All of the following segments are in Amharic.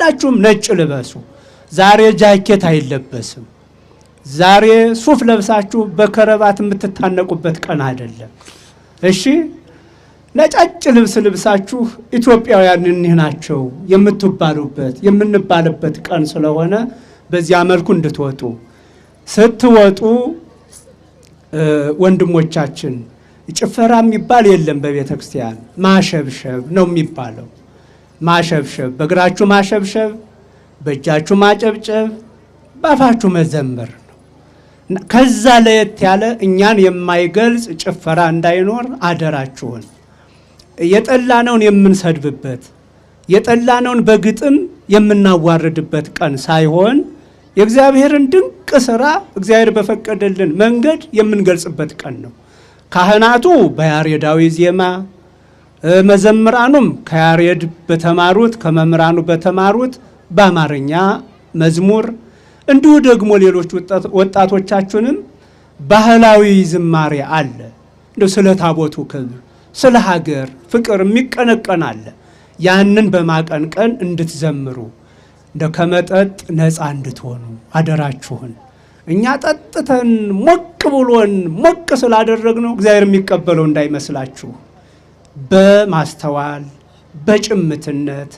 ሁላችሁም ነጭ ልበሱ። ዛሬ ጃኬት አይለበስም። ዛሬ ሱፍ ለብሳችሁ በከረባት የምትታነቁበት ቀን አይደለም። እሺ፣ ነጫጭ ልብስ ልብሳችሁ ኢትዮጵያውያን እኒህ ናቸው የምትባሉበት የምንባልበት ቀን ስለሆነ በዚያ መልኩ እንድትወጡ። ስትወጡ ወንድሞቻችን፣ ጭፈራ የሚባል የለም በቤተ ክርስቲያን፣ ማሸብሸብ ነው የሚባለው። ማሸብሸብ፣ በእግራችሁ ማሸብሸብ፣ በእጃችሁ ማጨብጨብ፣ በአፋችሁ መዘመር ነው። ከዛ ለየት ያለ እኛን የማይገልጽ ጭፈራ እንዳይኖር አደራችሁን። የጠላነውን የምንሰድብበት፣ የጠላነውን በግጥም የምናዋርድበት ቀን ሳይሆን የእግዚአብሔርን ድንቅ ስራ እግዚአብሔር በፈቀደልን መንገድ የምንገልጽበት ቀን ነው። ካህናቱ በያሬዳዊ ዜማ፣ መዘምራኑም ከያሬድ በተማሩት፣ ከመምህራኑ በተማሩት በአማርኛ መዝሙር፣ እንዲሁ ደግሞ ሌሎች ወጣቶቻችንም ባህላዊ ዝማሬ አለ። እንደው ስለ ታቦቱ ክብር፣ ስለ ሀገር ፍቅር የሚቀነቀን አለ። ያንን በማቀንቀን እንድትዘምሩ፣ እንደ ከመጠጥ ነፃ እንድትሆኑ አደራችሁን። እኛ ጠጥተን ሞቅ ብሎን ሞቅ ስላደረግነው እግዚአብሔር የሚቀበለው እንዳይመስላችሁ። በማስተዋል፣ በጭምትነት፣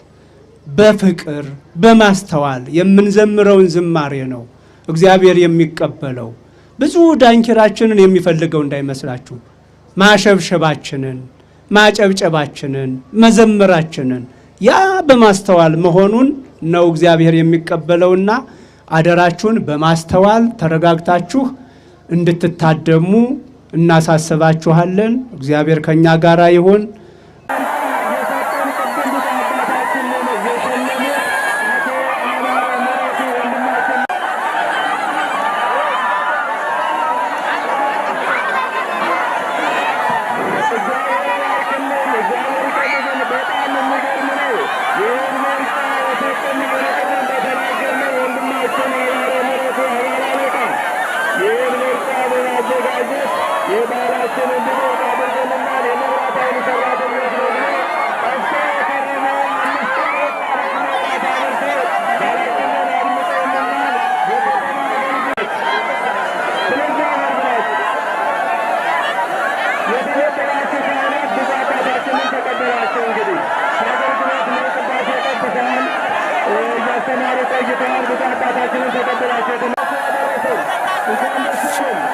በፍቅር፣ በማስተዋል የምንዘምረውን ዝማሬ ነው እግዚአብሔር የሚቀበለው። ብዙ ዳንኪራችንን የሚፈልገው እንዳይመስላችሁ። ማሸብሸባችንን፣ ማጨብጨባችንን፣ መዘመራችንን ያ በማስተዋል መሆኑን ነው እግዚአብሔር የሚቀበለውና አደራችሁን በማስተዋል ተረጋግታችሁ እንድትታደሙ እናሳስባችኋለን። እግዚአብሔር ከኛ ጋር ይሁን። እንኳን ደስ ያለን።